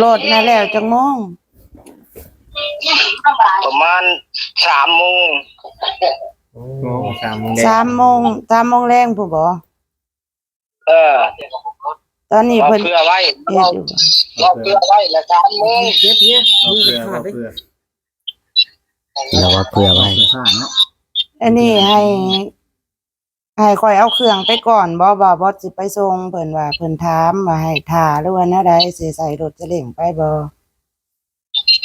ລົດນະແລ້ວຈັກໂມງ? ປະມານສາມໂມງ. ໂອ້ ສາມໂມງແລງ ສາມໂມງ ສາມໂມງແລງພຸ້ນບໍ? ເອີ ຕອນນີ້ເພິ່ນເພື່ອໄວ້ ເຮັດຢູ່ບໍ່? ເວົ້າເພື່ອໄວ້ລະສາມໂມງ ເກັບເຮຍ ເວົ້າເພື່ອ ເວົ້າເພື່ອ ລາວເວົ້າເພື່ອໄວ້ ເພື່ອສ້າງເນາະ. ອັນນີ້ໃຫ້ ໃຫ້ຂ້ອຍເອົາເຄື່ອງໄປກ່ອນບໍ່? ບ່າວບອດຊິໄປສົ່ງ ເພິ່ນວ່າ ເພິ່ນຖາມວ່າໃຫ້ຖ້າ ຫຼືວ່າແນວໃດ ຊິໃສ່ລົດສະເລັງໄປບໍ່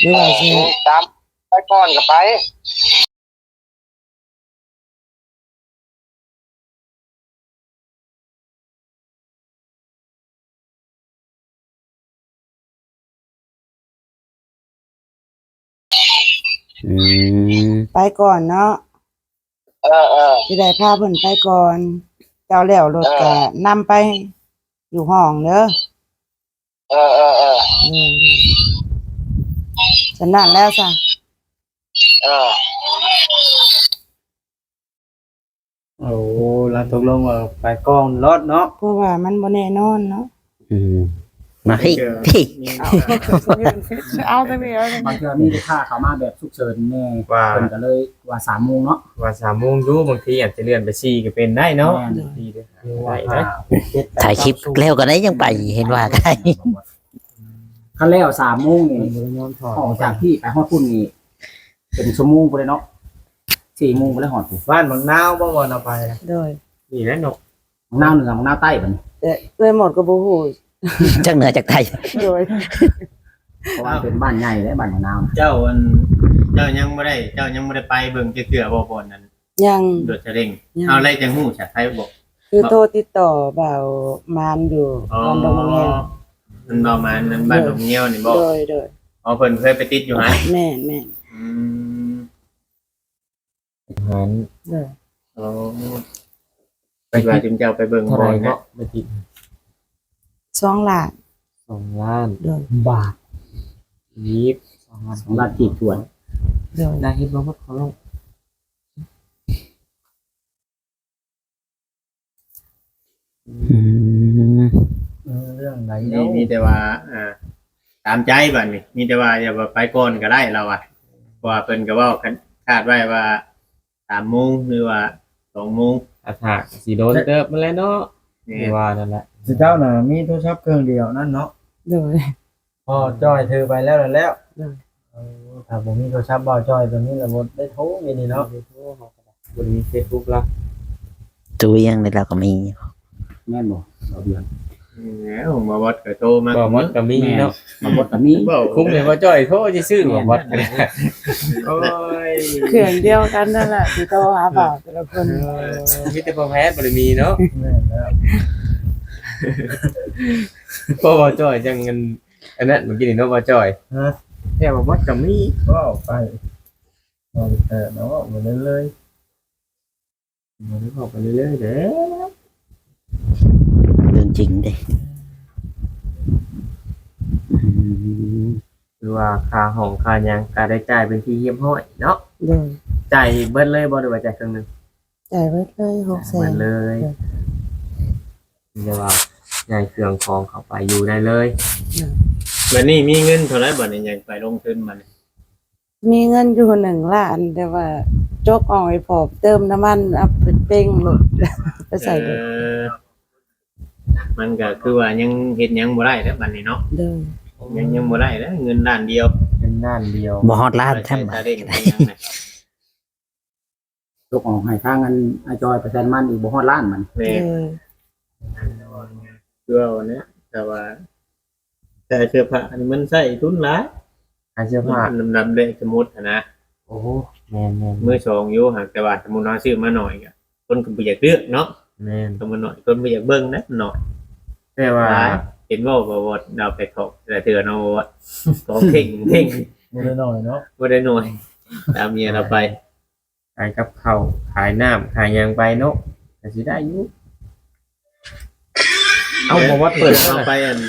ຫຼືວ່າຊິ ຕາມໄປກ່ອນກໍໄປ. ອືມ ໄປກ່ອນເນາະ. ເອີໆ ຊິໄດ້ພາເພິ່ນໄປກ່ອນ. ເຈົ້າແລ້ວລົດ ເອີ ກໍນຳໄປຢູ່ຫ້ອງເດີ. ເອີໆໆ ໂດຍໆ ສ່ຳນັ້ນແລ້ວຊະ. ເອີ ໂອ້ ລາວຕົກລົງວ່າໄປກ່ອນໂລດເນາະ ເພາະວ່າມັນບໍ່ແນ່ນອນເນາະ. ອືມ ມາພີ້ ເອີ ພີ້ ເອົາທາງນີ້ ເອົາທາງນີ້ ບາງເທື່ອມີລູກຄ້າເຂົ້າມາແບບສຸກເສີນແນ່ ວ່າ ເພິ່ນກໍເລີຍວ່າສາມໂມງເນາະ ວ່າສາມໂມງຢູ່ ບາງທີອາດຈະເລື່ອນໄປສີ່ກໍເປັນໄດ້ເນາະ. ແມ່ນ ບາງທີເດີ ໄດ້ ຖ່າຍຄລິບແລ້ວກໍໄດ້ ຍັງໄປ ເຫັນວ່າກໍໄດ້. ຄັນແລ້ວສາມໂມງນີ້ ມັນບໍ່ໄດ້ນອນ ອອກຈາກພີ້ໄປຮອດພຸ້ນນີ້ ເປັນຊົ່ວໂມງພຸ້ນເດ້ເນາະ ສີ່ໂມງພຸ້ນແລ້ວຮອດພຸ້ນ. ບ້ານບັກນາວບໍ່ ບ່ອນເຮົາໄປນະ? ໂດຍ ນີ້ແຫຼະເນາະ ບັກນາວເໜືອ ບັກນາວໃຕ້ບັດນີ້ ເອື້ອຍໝົດກໍບໍ່ຮູ້ ຈັກເໜືອຈັກໃຕ້. ໂດຍ ເພາະວ່າເປັນບ້ານໃຫຍ່ເດ້ ບ້ານບັກນາວ. ເຈົ້າ ອັນ ເຈົ້າຍັງບໍ່ໄດ້ ເຈົ້າຍັງບໍ່ໄດ້ໄປເບິ່ງຈັກເທື່ອບໍ່ ບ່ອນນັ້ນ? ຍັງ ລົດສະເລັງ ຍັງ. ເອົາ ແລ້ວຈັ່ງຮູ້ຊະ ໃຜບອກ? ຄືໂທຕິດຕໍ່ບ່າວມານຢູ່ ອໍ ບ້ານດອງແງວ ມັນເວົ້າມານັ້ນ ບ້ານດອງແງວນີ້ບໍ? ໂດຍໆ ອໍ ເພິ່ນເຄີຍໄປຕິດຢູ່ຫັ້ນ. ແມ່ນໆ ອືມ ຫັ້ນ ໂດຍ ອໍ ໄປ ຄິດວ່າຈຸມເຈົ້າໄປເບິ່ງ ເທົ່າໃດ ບ່ອນ ເນາະ ໄປຕິດ? ສອງລ້ານ ສອງລ້ານ ໂດຍ ບາດ ກີບ ສອງລ້ານ ສອງລ້ານກີບຖ້ວນ. ໂດຍ ໄດ້ເຮັດບໍ່ໝົດຂອງໂລກ? ອືມ ເອີ ເລື່ອງໃດ ມີ ເນາະ ມີແຕ່ວ່າ ອ່າ ຕາມໃຈບາດນີ້ ມີແຕ່ວ່າຢ່າວ່າໄປກ່ອນກໍໄດ້ລາວວ່າ ເພາະວ່າເພິ່ນກໍເວົ້າຄາດໄວ້ວ່າສາມໂມງ ຫຼືວ່າສອງໂມງ. ຖ້າຖ້າກໍຊິໂດນເຕີບຫັ້ນແຫຼະເນາະ. ແມ່ນ ຄືວ່ານັ້ນແຫຼະ ຊິເຈົ້ານະມີໂທລະສັບເຄື່ອງດຽວນັ້ນເນາະ. ໂດຍ ພໍ່ຈ້ອຍຖືໄປແລ້ວແລ້ວ. ໂດຍ ເອີ ຖ້າບໍ່ມີໂທລະສັບບ່າວຈ້ອຍຕົວນີ້ລະບໍ່ໄດ້ໂທຢູ່ນີ້ເນາະ ບໍ່ໄດ້ໂທ ເຮົາກໍໄດ້ ບໍ່ໄດ້ມີເຟສບຸກລະ. ຕູ້ວຽງນີ້ລາວກໍມີ ແມ່ນບໍ່ ບ່າວວຽງ? ແລ້ວບ່າວວັດກໍໂທມາ ບ່າວວັດກໍມີເນາະ. ບ່າວວັດກໍມີ ເວົ້າຄຸມໃຫ້ບ່າວຈ້ອຍໂທຊື່ໆ ບ່າວວັດກໍໄດ້. ໂອ້ຍ ເຄື່ອງດຽວກັນນັ້ນລະ ຊິໂທຫາບ່າວແຕ່ລະຄົນ. ເອີ ມີແຕ່ພໍ່ແພດບໍ່ໄດ້ມີເນາະ. ແມ່ນແລ້ວ ພໍ່ບ່າວຈ້ອຍຈັ່ງ ອັນ ອັນນັ້ນເມື່ອກີ້ນີ້ເນາະ ບ່າວຈ້ອຍ. ຮະ ແທ້ ບ່າວວັດກໍມີ ເວົ້າໄປ ເວົ້າແທ້ເນາະ ບໍ່ໄດ້ເລີຍ ບໍ່ໄດ້ເວົ້າໄປເລື້ອຍໆເດ້ ເລື່ອງຈິງເດ້. ອືມ ຄືວ່າຄ່າຫ້ອງຄ່າຫຍັງກໍໄດ້ຈ່າຍເປັນທີ່ຮຽບຮ້ອຍເນາະ. ໂດຍ ຈ່າຍເບິດເລີຍບໍ່ ຫຼືວ່າຈ່າຍເຄິ່ງໜຶ່ງ? ຈ່າຍເບິດເລີຍ ຫົກແສນ ຈ່າຍເບິດເລີຍ. ໂດຍ ແຕ່ວ່າຍ້າຍເຄື່ອງຂອງເຂົ້າໄປຢູ່ໄດ້ເລີຍ. ໂດຍ ບັດນີ້ມີເງິນເທົ່າໃດບັດນີ້ ຢາກໄປລົງທຶນບັດນີ້? ມີເງິນຢູ່ໜຶ່ງລ້ານ ແຕ່ວ່າຈົກເອົາໃຫ້ພໍ່ເຕີມນ້ຳມັນ ເອົາໄປເປັ່ງລົດ ໄປໃສ່ລົດ. ເອີ ມັນກໍຄືວ່າຍັງເຮັດຫຍັງບໍ່ໄດ້ແລ້ວບັດນີ້ເນາະ. ໂດຍ ຍັງ ຍັງບໍ່ໄດ້ແລ້ວ ເງິນລ້ານດຽວ ເງິນລ້ານດຽວ ບໍ່ຮອດລ້ານຊ້ຳ. ຈົກເອົາໃຫ້ທາງອັນອ້າຍຈອຍໄປໃສ່ນ້ຳມັນອີກ ບໍ່ຮອດລ້ານມັນ. ແມ່ນ ໂດຍ ຄືວ່າແນະ ແຕ່ວ່າ ຂາຍເສື້ອຜ້ານີ້ມັນໃຊ້ທຶນຫຼາຍ ຂາຍເສື້ອຜ້າ ມັນນຳແລກສະໝຸດຫັ້ນນະ. ໂອ້ ແມ່ນໆ ມືສອງຢູ່ ຫາກແຕ່ວ່າສະໝຸດເຮົາຊື້ມາໜ້ອຍກໍຄົນກໍບໍ່ຢາກເລືອກເນາະ. ແມ່ນ ກໍມັນໜ້ອຍ ຄົນບໍ່ຢາກເບິ່ງນະ ໜ້ອຍ. ແຕ່ວ່າເຫັນເວົ້າວ່າ ວ່າເຮົາໄປເທາະແຕ່ລະເທື່ອເນາະ ວ່າຂອງເຄັ່ງເຄັ່ງ ບໍ່ໄດ້ໜ້ອຍເນາະ ບໍ່ໄດ້ໜ້ອຍ ຕາມເມຍລາວໄປ. ຂາຍກັບເຂົ້າ ຂາຍນ້ຳ ຂາຍຫຍັງໄປເນາະ ກໍຊິໄດ້ຢູ່. ເອົ້າ ບໍ່ວ່າເປີດເອົາໄປ ອັນ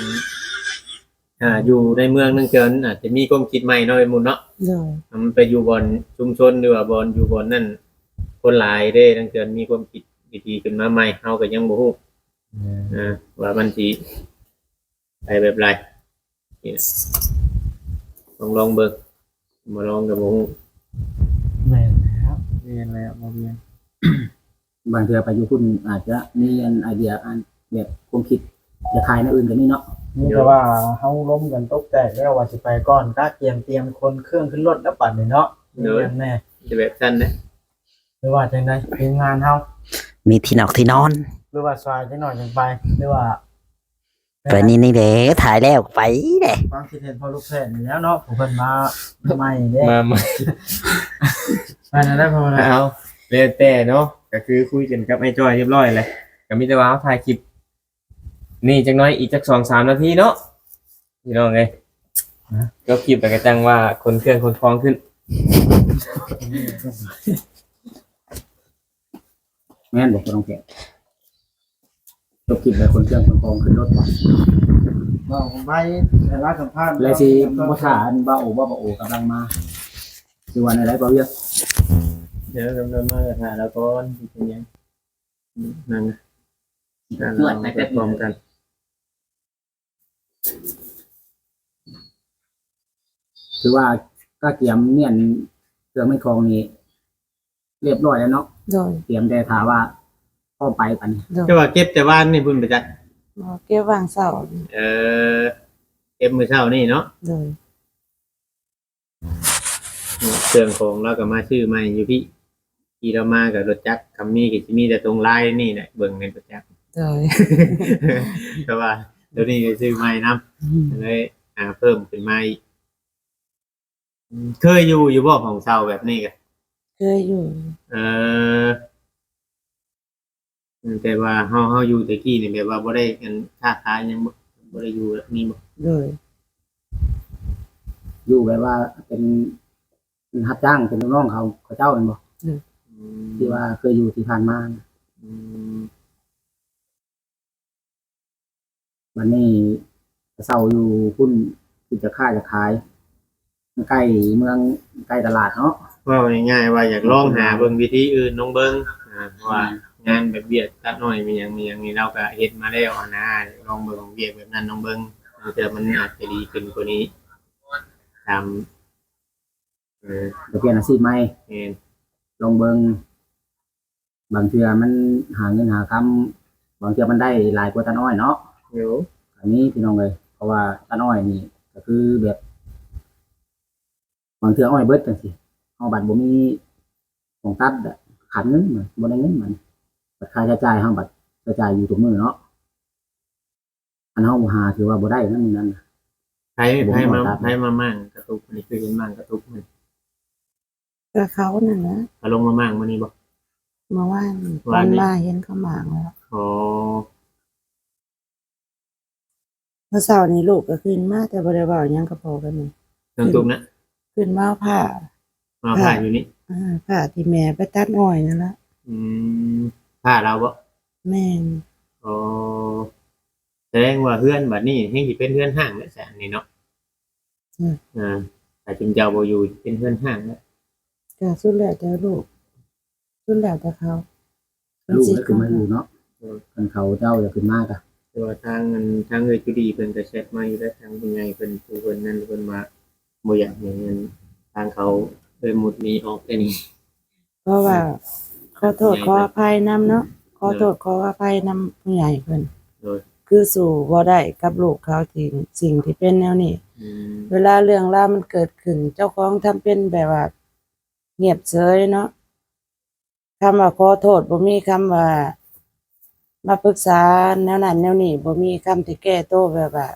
ອ່າ ຢູ່ໃນເມືອງນັ້ນເທື່ອ ອາດຈະມີຄວາມຄິດໃໝ່ເນາະ ໄອ້ໝູ່ເນາະ. ໂດຍ ມັນໄປຢູ່ບ່ອນຊຸມຊົນ ຫຼືວ່າບ່ອນຢູ່ບ່ອນນັ້ນ ຄົນຫຼາຍເດ້ ລາງເທື່ອມີຄວາມຄິດດີໆຂຶ້ນມາໃໝ່ ເຮົາກໍຍັງບໍ່ຮູ້ ແມ່ນ ອ່າ ວ່າມັນຊິໄປແບບໃດ. ນີ້ແຫຼະ ຕ້ອງລອງເບິ່ງ ບໍ່ລອງກໍບໍ່ຮູ້. ແມ່ນແລ້ວ ແມ່ນແລ້ວ ບໍ່ແມ່ນ ບາງເທື່ອໄປຢູ່ພຸ້ນອາດຈະມີອັນໄອເດຍ ອັນແບບຄວາມຄິດຈະຂາຍແນວອື່ນກໍມີເນາະ. ມີແຕ່ວ່າເຮົາລົມກັນຕົກແຕກແລ້ວວ່າຊິໄປກ່ອນ ກະກຽມຕຽມຂົນເຄື່ອງຂຶ້ນລົດແລ້ວບັດນີ້ເນາະ. ໂດຍ ແມ່ນແນ່ ຈະແບບຊັ້ນເດ້ ຫຼືວ່າຈັ່ງໃດ ທີມງານເຮົາ ມີທີ່ນອກທີ່ນອນ ຫຼືວ່າສາຍຈັກໜ້ອຍຈັ່ງໄປ ຫຼືວ່າ ໄປນີ້ນີ້ເດ້ ຖ່າຍແລ້ວໄປເດ້. ຄວາມຄິດເຫັນພໍ່ລູກແພດນີ້ແລ້ວເນາະ ຜູ້ເພິ່ນມາໃໝ່ເດ້ ມາໃໝ່ ວ່າແນວໃດພໍ່ນະ. ເອົາ ແລ້ວແຕ່ເນາະ ກໍຄືຄຸຍກັນກັບອ້າຍຈ້ອຍຮຽບຮ້ອຍແລ້ວ ກໍມີແຕ່ວ່າເຮົາຖ່າຍຄລິບນີ້ຈັກໜ້ອຍ ອີກຈັກສອງສາມນາທີເນາະ ພີ່ນ້ອງເອີຍ. ຮະ? ຈົບຄລິບແລ້ວກໍຈັ່ງວ່າຂົນເຄື່ອງຂົນຂອງຂຶ້ນ ແມ່ນບໍ່ ພໍ່ນ້ອງແພດ? ຈົບຄລິບແລ້ວຂົນເຄື່ອງຂົນຂອງຂຶ້ນລົດບໍ່? ເວົ້າໄປ ແຕ່ລາວສຳພາດ ແລ້ວຊິບໍ່ຖ້າອັນບ່າວໂອ ບ່າວໂອກຳລັງມາ ຊິວ່າແນວໃດບ່າວວຽກ? ດຽວກຳລັງມາ ກໍຖ້າລາວກ່ອນ ຊິເປັນຫຍັງ ນັ່ງ ຖ້າລາວໄປພ້ອມກັນ. ຖືວ່າກະກຽມມ້ຽນເຄື່ອງມ້ຽນຂອງນີ້ ຮຽບຮ້ອຍແລ້ວເນາະ? ໂດຍ ກຽມແຕ່ຖ້າວ່າພ້ອມໄປປານນີ້. ໂດຍ ແຕ່ວ່າເກັບແຕ່ວານນີ້ພຸ້ນບໍ່ຈັກ? ບໍ່ ເກັບວາງເຊົ້າ. ເອີ ເກັບມື້ເຊົ້ານີ້ເນາະ? ໂດຍ ເຄື່ອງຂອງລາວກໍມາຊື້ໃໝ່ຢູ່ພີ້ ຂີ່ລາວມາກໍລົດຈັກ ຄຳມີກໍຊິມີແຕ່ຖົງລາຍນີ້ແຫຼະ ເບິ່ງໃນລົດຈັກ. ໂດຍ ແຕ່ວ່າໂຕນີ້ກໍຊື້ໃໝ່ນຳ ອືມ ກໍເລີຍຫາເພີ່ມຂຶ້ນມາອີກ. ອືມ ເຄີຍຢູ່ຢູ່ບໍ່ຫ້ອງເຊົ່າແບບນີ້ກະ? ເຄີຍຢູ່. ເອີ ອືມ ແຕ່ວ່າເຮົາ ເຮົາຢູ່ແຕ່ກີ້ນີ້ແບບວ່າບໍ່ໄດ້ອັນຄ້າຂາຍຫຍັງບໍ່? ບໍ່ໄດ້ຢູ່ແບບນີ້ບໍ່? ໂດຍ ຢູ່ແບບວ່າເປັນ ເປັນຮັບຈ້າງ ເປັນລູກນ້ອງເຂົາ ເຂົາເຈົ້າແມ່ນບໍ່? ໂດຍ ອືມ ທີ່ວ່າເຄີຍຢູ່ທີ່ຜ່ານມານະ. ອືມ ບັດນີ້ເຊົ່າຢູ່ພຸ້ນ ຄືຈະຄ້າຈະຂາຍ ມັນໃກ້ເມືອງ ໃກ້ຕະຫຼາດເນາະ. ເວົ້າງ່າຍໆວ່າຢາກລອງຫາເບິ່ງວິທີອື່ນລອງເບິ່ງ ອາ ເພາະວ່າ ອືມ ງານແບບວຽກຕັດອ້ອຍ ມີຫຍັງ ມີຫຍັງນີ້ ລາວກະເຮັດມາແລ້ວຫັ້ນນະ ລອງເບິ່ງວຽກແບບນັ້ນລອງເບິ່ງ ລາງເທື່ອມັນອາດຈະດີຂຶ້ນກວ່ານີ້ ຕາມ ເອີ ໄປປ່ຽນອາຊີບໃໝ່. ແມ່ນ ລອງເບິ່ງ ບາງເທື່ອມັນຫາເງິນຫາຄຳ ບາງເທື່ອມັນໄດ້ຫຼາຍກວ່າຕັດອ້ອຍເນາະ. ໂດຍ ອັນນີ້ພີ່ນ້ອງເອີຍ ເພາະວ່າຕັດອ້ອຍນີ້ກໍຄືແບບ ບາງເທື່ອອ້ອຍເບິດຈັ່ງຊີ້ ເຮົາບັດບໍ່ມີຂອງຕັດ ຂາດເງິນ ບໍ່ໄດ້ເງິນ ບັດນີ້ ບັດຄ່າໃຊ້ຈ່າຍເຮົາບັດໃຊ້ຈ່າຍຢູ່ທຸກມື້ເນາະ. ຄັນເຮົາບໍ່ຫາຖືວ່າບໍ່ໄດ້ນຳນັ້ນນະ. ໃຜ ໃຜມາ ໃຜມາມ້າງກະຕຸກ ອັນນີ້ຄືເຫັນມ້າງກະຕຸກນີ້? ກະເຂົານັ້ນແຫຼະ. ເຂົາລົງມາມ້າງມື້ນີ້ບໍ່? ເມື່ອວານນີ້ ຕອນມາເຫັນເຂົາມ້າງແລ້ວ. ອໍ ເມື່ອເຊົ້ານີ້ລູກກະຂຶ້ນມາ ແຕ່ບໍ່ໄດ້ເວົ້າຫຍັງກັບພໍ່ກັບແມ່. ນ້ອງຕຸກນະ? ຂຶ້ນມາເອົາຜ້າ ມາເອົາຜ້າຢູ່ນີ້? ເອີ ຜ້າທີ່ແມ່ໄປຕັດອ້ອຍນັ້ນລະ. ອືມ ຜ້າລາວບໍ່? ແມ່ນ. ອໍ ສະແດງວ່າເຮືອນບັດນີ້ແຮ່ງຊິເປັນເຮືອນຮ້າງແລ້ວຊະອັນນີ້ເນາະ. ອືມ ອ່າ ຖ້າຈຸມເຈົ້າບໍ່ຢູ່ເປັນເຮືອນຮ້າງແລ້ວ. ກະສຸດແລ້ວແຕ່ລູກ ສຸດແລ້ວແຕ່ເຂົາ ລູກແລ້ວຂຶ້ນມາຢູ່ເນາະ. ເອີ ຄັນເຂົາເຈົ້າຢາກຂຶ້ນມາກະ ແຕ່ວ່າທາງ ອັນ ທາງເອື້ອຍຈຸລີເພິ່ນກະແຊັດມາຢູ່ແລ້ວ ທາງຜູ້ໃຫຍ່ເພິ່ນ ຜູ້ເພິ່ນນັ້ນ ເພິ່ນວ່າບໍ່ຢາກໃຫ້ ອັນ ທາງເຂົາເອື້ອຍມຸດໜີອອກແຕ່ນີ້. ເພາະວ່າ ອືມ ຂໍໂທດຂໍອະໄພນຳເນາະ ຂໍໂທດ ໂດຍ ຂໍອະໄພນຳຜູ້ໃຫຍ່ເພິ່ນ. ໂດຍ ຄືສູ້ບໍ່ໄດ້ກັບລູກເຂົາ ທີ່ ສິ່ງທີ່ເປັນແນວນີ້. ອືມ ເວລາເລື່ອງລາວມັນເກີດຂຶ້ນ ເຈົ້າຂອງທຳເປັນແບບວ່າງຽບເສີຍເນາະ. ຄຳວ່າຂໍໂທດ ບໍ່ມີຄຳວ່າມາປຶກສາແນວນັ້ນແນວນີ້ ບໍ່ມີຄຳທີ່ແກ້ໂຕ ແບບວ່າ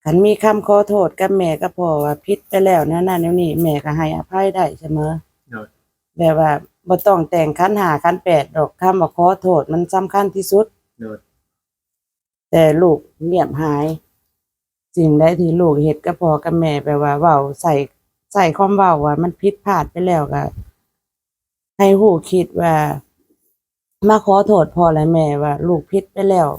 ຄັນມີຄຳຂໍໂທດກັບແມ່ກັບພໍ່ວ່າຜິດໄປແລ້ວແນວນັ້ນແນວນີ້ ແມ່ກໍໃຫ້ອະໄພໄດ້ສະເໝີ. ໂດຍ ແບບວ່າບໍ່ຕ້ອງແຕ່ງຂັນຫ້າຂັນແປດດອກ ຄຳວ່າຂໍໂທດມັນສຳຄັນທີ່ສຸດ. ໂດຍ ແຕ່ລູກງຽບຫາຍ ສິ່ງໃດທີ່ລູກເຮັດກັບພໍ່ກັບແມ່ ແບບວ່າເວົ້າໃສ່ ໃສ່ຄວາມເວົ້າວ່າມັນຜິດພາດໄປແລ້ວ ກໍໃຫ້ຮູ້ຄິດວ່າ ມາຂໍໂທດພໍ່ແລະແມ່ວ່າລູກຜິດໄປແລ້ວ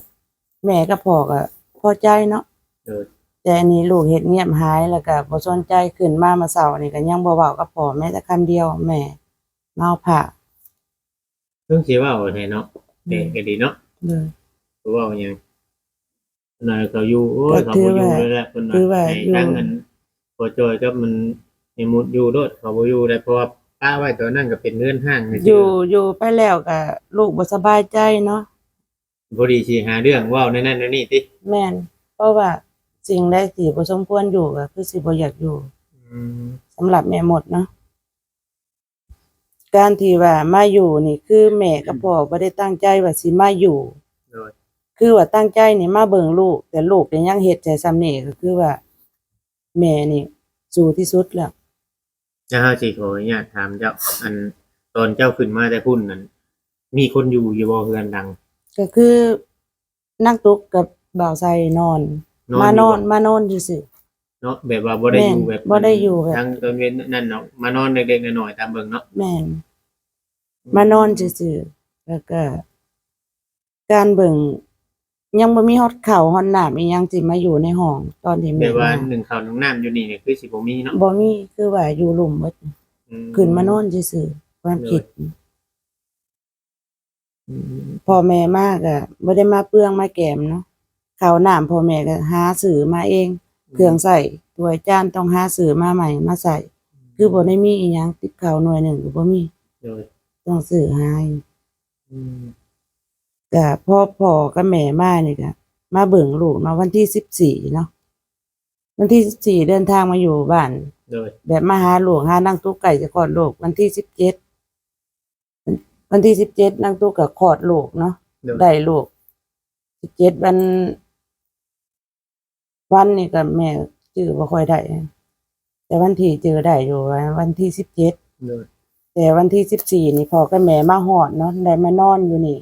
ແມ່ກັບພໍ່ກໍພໍໃຈເນາະ. ໂດຍ ແຕ່ອັນນີ້ລູກເຮັດງຽບຫາຍ ແລ້ວກໍບໍ່ສົນໃຈ ຂຶ້ນມາເມື່ອເຊົ້ານີ້ກໍຍັງບໍ່ເວົ້າກັບພໍ່ແມ້ແຕ່ຄຳດຽວ ແມ່ມາເອົາຜ້າ. ເພິ່ນຊິເວົ້າແທ້ເນາະ ແປກກໍດີເນາະ. ໂດຍ ບໍ່ເວົ້າຫຍັງ. ນາເຂົາຢູ່ ໂອ້ຍ ກໍ ເຂົາ ຖື ບໍ່ຢູ່ ວ່າ ແລ້ວແຫຼະ ເພິ່ນວ່າ ກໍ ໃຫ້ ຖື ວ່າຢູ່ ທາງ ອັນ ພໍ່ຈ້ອຍກັບມັນ ແມ່ມຸດຢູ່ໂລດ ເຂົາບໍ່ຢູ່ໄດ້ ເພາະວ່າປະໄວ້ຕອນນັ້ນກໍເປັນເຮືອນຮ້າງຊື່ໆ ຢູ່ ຢູ່ໄປແລ້ວກໍລູກບໍ່ສະບາຍໃຈເນາະ ພໍດີຊິຫາເລື່ອງເວົ້າແນວນັ້ນແນວນີ້ຕິ. ແມ່ນ ເພາະວ່າສິ່ງໃດທີ່ບໍ່ສົມຄວນຢູ່ກໍຄືຊິບໍ່ຢາກຢູ່. ອືມ ສຳລັບແມ່ມົດເນາະ ການທີ່ວ່າມາຢູ່ນີ້ ຄືແມ່ກັບ ອືມ ພໍ່ບໍ່ໄດ້ຕັ້ງໃຈວ່າຊິມາຢູ່ ໂດຍ ຄືວ່າຕັ້ງໃຈນີ້ມາເບິ່ງລູກ ແຕ່ລູກກໍຍັງເຮັດໃສ່ສ່ຳນີ້ ກໍຄືວ່າແມ່ນີ້ສູ້ທີ່ສຸດແລ້ວ. ແລ້ວເຮົາຊິຂໍອະນຸຍາດຖາມເຈົ້າ ອັນ ຕອນເຈົ້າຂຶ້ນມາແຕ່ພຸ້ນນັ້ນ ມີຄົນຢູ່ຢູ່ບໍ່ເຮືອນຫຼັງ? ກໍຄື ນາງຕຸກກັບບ່າວໄຊນອນ ນອນ ມານອນ ຢູ່ບໍ່? ມານອນຊື່ໆ ເນາະ ແບບວ່າບໍ່ໄດ້ຢູ່ ແມ່ນ ແບບ ບໍ່ໄດ້ຢູ່ແບບ ທັງຕອນເວັນນັ້ນເນາະ ມານອນເລັກໆນ້ອຍໆຕາມເບິ່ງເນາະ. ແມ່ນ ອືມ ມານອນຊື່ໆ ແລ້ວກໍການເບິ່ງ ຍັງບໍ່ມີຮອດເຂົ້າຮອດນ້ຳອີ່ຫຍັງ ທີ່ມາຢູ່ໃນຫ້ອງ ຕອນທີ່ແມ່ ແບບວ່າ ມາ ໜຶ້ງເຂົ້າໜຶ້ງນ້ຳຢູ່ນີ້ນີ້ ຄືຊິບໍ່ມີເນາະ? ບໍ່ມີ ຄືວ່າຢູ່ລຸ່ມເບິດ. ອືມ ຂຶ້ນມານອນຊື່ໆ ຄວາມຄິດ ໂດຍ ອືມ ພໍ່ແມ່ມາກໍບໍ່ໄດ້ມາເປືອງມາແກມເນາະ ເຂົ້ານ້ຳພໍ່ແມ່ກໍຫາຊື້ມາເອງ ອືມ ເຄື່ອງໃຊ້ຖ້ວຍຈານຕ້ອງຫາຊື້ມາໃໝ່ມາໃຊ້ ອືມ ຄືບໍ່ໄດ້ມີອີ່ຫຍັງ ຕິບເຂົ້າໜ່ວຍໜຶ່ງກໍບໍ່ມີ ໂດຍ ຕ້ອງຊື້ຫາ. ອືມ ກໍພໍພໍ່ກັບແມ່ມານີ້ກໍມາເບິ່ງລູກເນາະ ວັນທີສິບສີ່ເນາະ ວັນທີສິບສີ່ເດີນທາງມາຢູ່ບ້ານ ໂດຍ ແບບມາຫາລູກ ຫານາງຕຸກ ໃກ້ຈະຄອດລູກ ວັນທີສິບເຈັດ ວັນທີສິບເຈັດ ນາງຕຸກກໍຄອດລູກເນາະ ໂດຍ ໄດ້ລູກສິບເຈັດວັນ ວັນນີ້ກໍແມ່ຈື່ບໍ່ຄ່ອຍໄດ້ ແຕ່ວັນທີຈື່ໄດ້ຢູ່ ວັນທີສິບເຈັດ ໂດຍ ແຕ່ວັນທີສິບສີ່ນີ້ ພໍ່ກັບແມ່ມາຮອດເນາະ ໄດ້ມານອນຢູ່ນີ້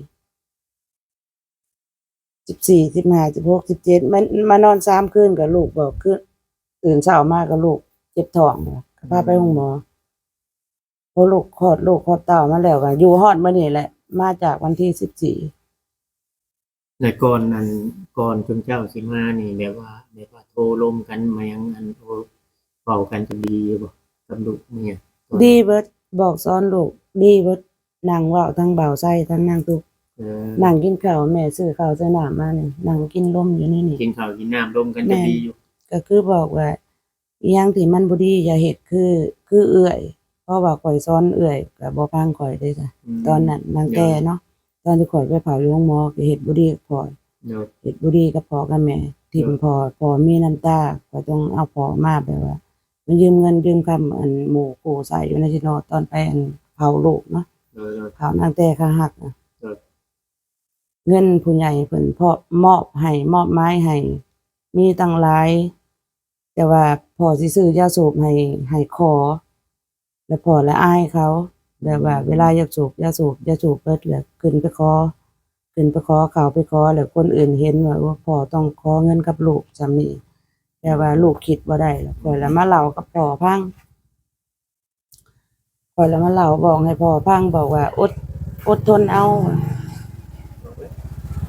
ສິບສີ່ ສິບຫ້າ ສິບຫົກ ສິບເຈັດ ມາ ມານອນສາມຄືນ ກໍລູກບອກຄືນ ຕື່ນເຊົ້າມາກໍລູກເຈັບທ້ອງ ກໍພາໄປໂຮງໝໍ ອືມ ພໍລູກຄອດລູກຄອດເຕົ້າມາແລ້ວ ກໍຢູ່ຮອດມື້ນີ້ແຫຼະ ມາຈາກວັນທີສິບສີ່. ແລະ ກ່ອນ ອັນ ກ່ອນຊຸມເຈົ້າຊິມານີ້ ແບບວ່າ ແບບວ່າໂທລົມກັນມາຫຍັງ ອັນ ໂອ້ ເວົ້າກັນຈະດີຢູ່ບໍ່ ກັບລູກແມ່? ດີເບິດ ບອກສອນລູກດີເບິດ ນັ່ງເວົ້າທັງບ່າວໄຊທັງນາງຕຸກ ເອີ ນັ່ງກິນເຂົ້າ ແມ່ຊື້ເຂົ້າຊື້ນ້ຳມານີ້ ນັ່ງກິນລົມຢູ່ໃນນີ້ ກິນເຂົ້າກິນນ້ຳລົມກັນຈະດີຢູ່ ແມ່ນ ກໍຄືບອກວ່າ ອີ່ຫຍັງທີ່ມັນບໍ່ດີຢ່າເຮັດ ຄື ຄືເອື້ອຍ ເພາະວ່າຂ້ອຍສອນເອື້ອຍກໍບໍ່ຟັງຂ້ອຍເດ້ ອືມ ຕອນນັ້ນນາງແຕ່ເນາະ ຕອນທີ່ຂ້ອຍໄປເຝົ້າຢູ່ໂຮງໝໍກໍເຮັດບໍ່ດີກັບພໍ່ ໂດຍ ເຮັດບໍ່ດີກັບພໍ່ກັບແມ່ ຖິ້ມ ໂດຍ ພໍ່ ພໍ່ມີນ້ຳຕາ ຂ້ອຍຕ້ອງເອົາພໍ່ມາ ແບບວ່າມາຢືມເງິນຢືມຄຳ ອັນ ໝູ່ຄູ່ໃຊ້ຢູ່ໃນຊິໂນ ຕອນໄປ ອັນ ເຜົາລູກເນາະ ໂດຍ ໂດຍ ເຜົານາງແຕ່ຂາຫັກ ໂດຍ ເງິນຜູ້ໃຫຍ່ເພິ່ນເພາະມອບໃຫ້ ມອບໝາຍໃຫ້ ມີຕັ້ງຫຼາຍ ແຕ່ວ່າພໍ່ຊິຊື້ຢາສູບໃຫ້ ໃຫ້ຂໍ ແລ້ວພໍ່ລະອາຍເຂົາ ແບບວ່າເວລາຢາກສູບຢາສູບ ຢາສູບເບິດ ແລ້ວຂຶ້ນໄປຂໍ ຂຶ້ນໄປຂໍເຂົ້າໄປຂໍ ແລ້ວຄົນອື່ນເຫັນວ່າ ໂອ້ ພໍ່ຕ້ອງຂໍເງິນກັບລູກສ່ຳນີ້ ແຕ່ວ່າລູກຄິດບໍ່ໄດ້ ແລ້ວຂ້ອຍລະມາເລົ່າກັບພໍ່ຟັງ ຂ້ອຍລະມາເລົ່າບອກໃຫ້ພໍ່ຟັງ ບອກວ່າອົດ ອົດທົນເອົາ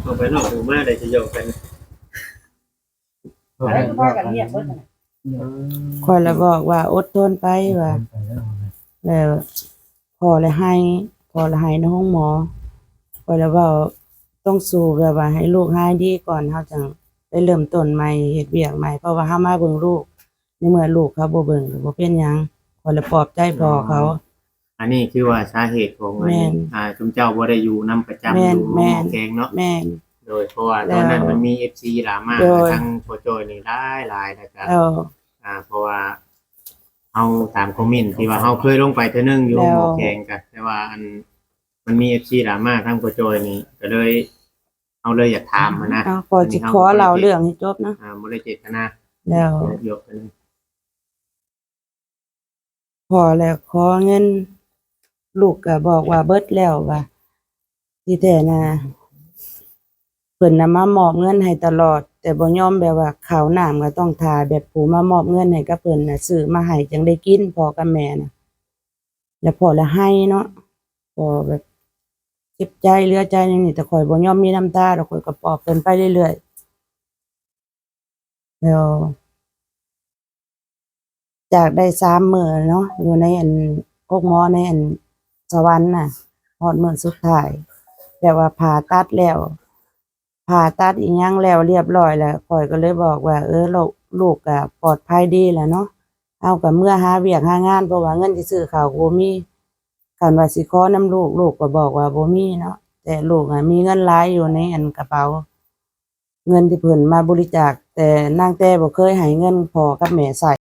ອອກໄປນອກຫູມາໄດ້ຈະຫຍອກກັນ ຂ້ອຍລະບອກວ່າອົດທົນໄປວ່າ ແລ້ວພໍ່ລະໄຫ້ ພໍ່ລະໄຫ້ໃນໂຮງໝໍ ຂ້ອຍລະເວົ້າຕ້ອງສູ້ ແບບວ່າໃຫ້ລູກຫາຍດີກ່ອນ ເຮົາຈັ່ງໄປເລີ່ມຕົ້ນໃໝ່ ເຮັດວຽກໃໝ່ ເພາະວ່າເຮົາມາເບິ່ງລູກ ໃນເມື່ອລູກເຂົາບໍ່ເບິ່ງກໍບໍ່ເປັນຫຍັງ ຂ້ອຍລະປອບໃຈພໍ່ເຂົາ. ອໍ ອັນນີ້ຄືວ່າສາເຫດຂອງອັນ ແມ່ນ ອ່າ ຊຸມເຈົ້າບໍ່ໄດ້ຢູ່ນຳປະຈຳ ແມ່ນ ຢູ່ ແມ່ນ ແຂວງເນາະ ແມ່ນ ໂດຍ ເພາະວ່າຕອນນັ້ນມັນມີເອັຟຊີດຣາມາ ໂດຍ ທາງພໍ່ຈ້ອຍນີ້ຫຼາຍໆ ແລ້ວກໍ ໂດຍ ອ່າ ເພາະວ່າເຮົາຕາມຄອມເມັນທີ່ວ່າເຮົາເຄີຍລົງໄປເທື່ອໜຶ່ງຢູ່ ໂດຍ ໝໍແຂງກະ ແຕ່ວ່າອັນ ມັນມີເອັຟຊີດຣາມາທາງພໍ່ຈ້ອຍນີ້ ກໍເລີຍ ເຮົາເລີຍຢາກຖາມຫັ້ນນະ ເອົາ ຂໍຊິຂໍເລົ່າເລື່ອງໃຫ້ຈົບນະ ອ່າ ບໍ່ໄດ້ເຈດຕະນາ ແລ້ວ ຢອກກັນ ພໍແລ້ວຂໍເງິນ ລູກກໍບອກວ່າເບິດແລ້ວວ່າ ທີ່ແທ້ນະ ເພິ່ນນະມາມອບເງິນໃຫ້ຕະຫຼອດ ແຕ່ບໍ່ຍອມ ແບບວ່າເຂົ້ານ້ຳກໍຕ້ອງຖ້າ ແບບຜູ້ມາມອບເງິນໃຫ້ກັບເພິ່ນນະ ຊື້ມາໃຫ້ຈັ່ງໄດ້ກິນ ພໍ່ກັບແມ່ນະ ແລ້ວພໍ່ລະໄຫ້ເນາະ ພໍ່ແບບເຈັບໃຈເຫຼືອໃຈແນວນີ້ ແຕ່ຂ້ອຍບໍ່ຍອມມີນ້ຳຕາດອກ ຂ້ອຍກໍປອບເພິ່ນໄປເລື້ອຍໆ ແລ້ວຈາກໄດ້ສາມມື້ເນາະ ຢູ່ໃນອັນ ໂຮງໝໍໃນອັນ ສະຫວັນນະ ຮອດມື້ສຸດທ້າຍ ແບບວ່າຜ່າຕັດແລ້ວ ຜ່າຕັດອີ່ຫຍັງແລ້ວລຽບລ້ອຍແລ້ວ ຂ້ອຍກໍເລີຍບອກວ່າ ເອີ ລູກ ລູກກໍປອດໄພດີແລ້ວເນາະ ເຮົາກໍເມືອຫາວຽກຫາງານ ເພາະວ່າເງິນຊິຊື້ເຂົ້າກໍບໍ່ມີ ຄັນວ່າຊິຂໍນຳລູກ ລູກກໍບອກວ່າບໍ່ມີເນາະ ແຕ່ລູກນະມີເງິນຫຼາຍຢູ່ໃນອັນກະເປົາ ເງິນທີ່ເພິ່ນມາບໍລິຈາກ ແຕ່ນາງແຕ່ບໍ່ເຄີຍໃຫ້ເງິນພໍ່ກັບແມ່ໃຊ້